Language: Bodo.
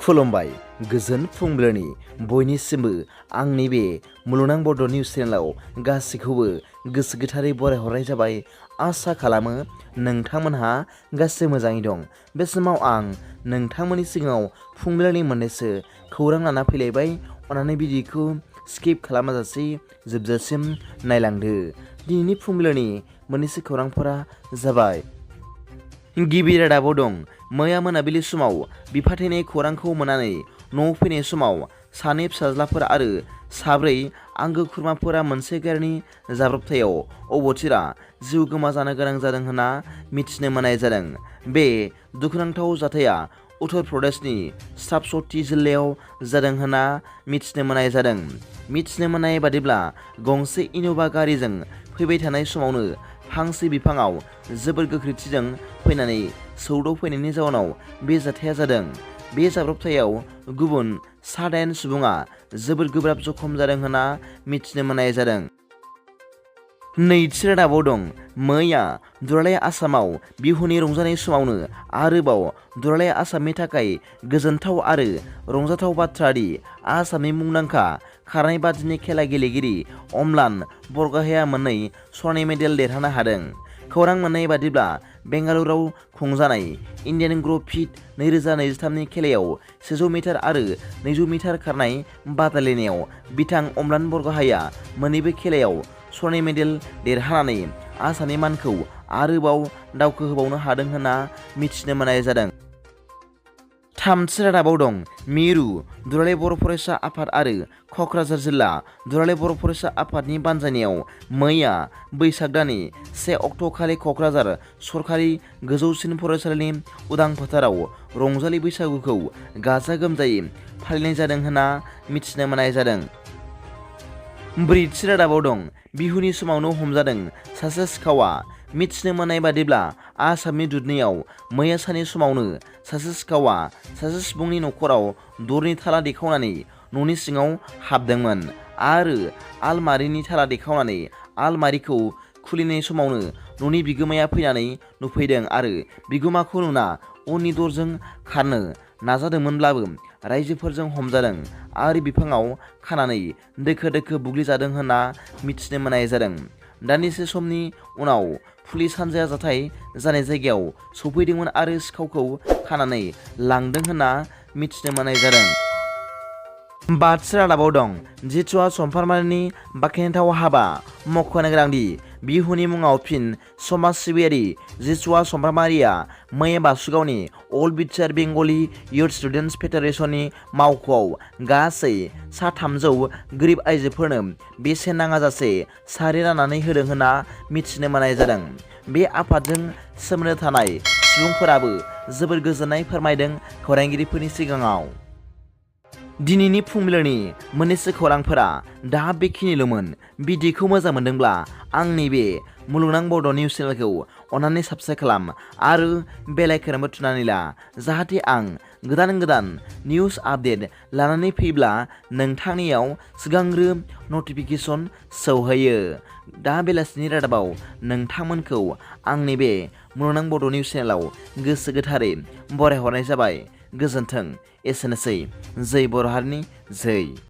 खुलुमबाय गोजोन फुंबिलिनि बयनिसिमबो आंनि बे मुलुगनां बड' निउस चेनेलाव गासैखौबो गोसो गोथारै बरायहरनाय जाबाय। आसा खालामो नोंथांमोनहा गासै मोजाङै दं। बे समाव आं नोंथांमोननि सिगाङाव फुंबिलिनि मोननैसो खौरां लाना फैलायबाय। अन्नानै भिडिअखौ स्किप खालामाजासे जोबजासिम नायलांदो। दिनैनि फुंबिलिनि मोननैसो खौरांफोरा जाबाय। गिबि रादाबाव दं। मैया मोनाबिलि समाव बिफा थैनाय खौरांखौ मोननानै न'आव फैनाय समाव सानै फिसाज्लाफोर आरो साब्रै आंगो खुरमाफोरा मोनसे गारिनि जाब्रबथायाव अबथिरा जिउ गोमाजानो गोनां जादों होनना मिथिनो मोननाय जादों। बे दुखुनांथाव जाथाया उत्तर प्रदेशनि सापशती जिल्लायाव जादों होनना मिथिनो मोननाय जादों। मिथिनो मोननाय बादिब्ला गंसे इन'भा गारिजों फैबाय थानाय समावनो फांसे बिफाङाव जोबोर गोख्रैथिजों फैनानै सौदावफैनायनि जाउनाव बे जाथाया जादों। बे जाब्रबथायाव गुबुन 8 सुबुङा जोबोर गोब्राब जखम जादों होनना मिथिनो मोननाय जादों। नैथि रादाबाव दं। मैया दुलाराय आसामाव बिहुनि रंजानाय समावनो आरोबाव दुलाराय आसामनि थाखाय गोजोनथाव आरो रंजाथाव बाथ्रा दि आसामनि मुंदांखा खारनाय बादिनि खेला गेलेगिरि अम्लान बरग'हाया 2 सनानि मेडेल देरहानो हादों। खौरां मोननाय बादिब्ला बेंगालुरुआव खुंजानाय इन्डियान ग्र'फिट 2023 नि खेलायाव 100 मिटार आरो 200 मिटार खारनाय बादायलायनायाव बिथां अम्लान बरग'हाया मोननैबो खेलायाव सनानि मेडेल देरहानानै आसामनि मानखौ आरोबाव दावखोहोबावनो हादों होनना मिथिनो मोननाय जादों। थामथि रादाबाव दं। मिरु दुलाराय बर' फरायसा आफाद आरो क'क्राझार जिल्ला दुलाराय बर' फरायसा आफादनि बानजायनायाव मैया बैसाग दाननि 1 अक्ट'खालि क'क्राझार सरकारि गोजौसिन फरायसालिनि उदां फोथाराव रंजालि बैसागुखौ गाजा गोमजायै फालिनाय जादों होनना मिथिनो मोननाय जादों। ब्रैथि रादाबाव दं। बिहुनि समावनो हमजादों सासे सिखावा। मिथिनो मोननाय बादिब्ला आसामनि दुधनैयाव मैया साननि समावनो सासे सिखावा सासे सुबुंनि न'खराव दरनि थाला देखावनानै न'नि सिङाव हाबदोंमोन आरो आलमारिनि थाला देखावनानै आलमारिखौ खुलिनाय समावनो न'नि बिगोमाया फैनानै नुफैदों आरो बिगोमाखौ नुना उननि दरजों खारनो नाजादोंमोनब्लाबो रायजोफोरजों हमजादों आरो बिफाङाव खानानै दोखो दोखो बुग्लिजादों होनना मिथिनो मोननाय जादों। दान्दिसे समनि उनाव पुलिस हान्जाया जाथाय जानाय जायगायाव सफैदोंमोन आरो सिखावखौ खानानै लांदों होनना मिथिनो मोननाय जादों। बाथि रादाबाव दं। जितुवा चम्पारमारिनि बाखनायथाव हाबा। मख'नो गोनांदि बिहुनि मुङाव फिन समाज सिबियारि जितुवा चम्पारमारिया मैया बासुगावनि अल बिटिआर बेंगलि इयुथ स्टुडेन्टस फेडारेशननि मावख'आव गासै 300 गोरिब आइजोफोरनो बेसेन नाङाजासे सारि राननानै होदों होनना मिथिनो मोननाय जादों। बे आफादजों सोमोन्दो थानाय सुबुंफोराबो जोबोर गोजोननाय फोरमायदों खौरांगिरिफोरनि सिगाङाव। दिनैनि फुंबिलिनि मोननैसो खौरांफोरा दा बेखिनिल'मोन। भिडिअखौ मोजां मोनदोंब्ला आंनि बे मुलुगनां बड' निउस चेनेलखौ अन्नानै साबस्क्राइब खालाम आरो बेल आइकनबो थुनानै ला, जाहाथे आं गोदान निउस आपडेट लानानै फैब्ला नोंथांनियाव सिगांग्रो नटिफिकेसन सौहैयो। दा बेलासिनि रादाबाव नोंथांमोनखौ आंनि बे मुलुगनां बड' निउस चेनेलाव गोसो गोथारै बरायहरनाय जाबाय। गोजोन्थों। एसेनोसै। जै बर' हारिनि जै।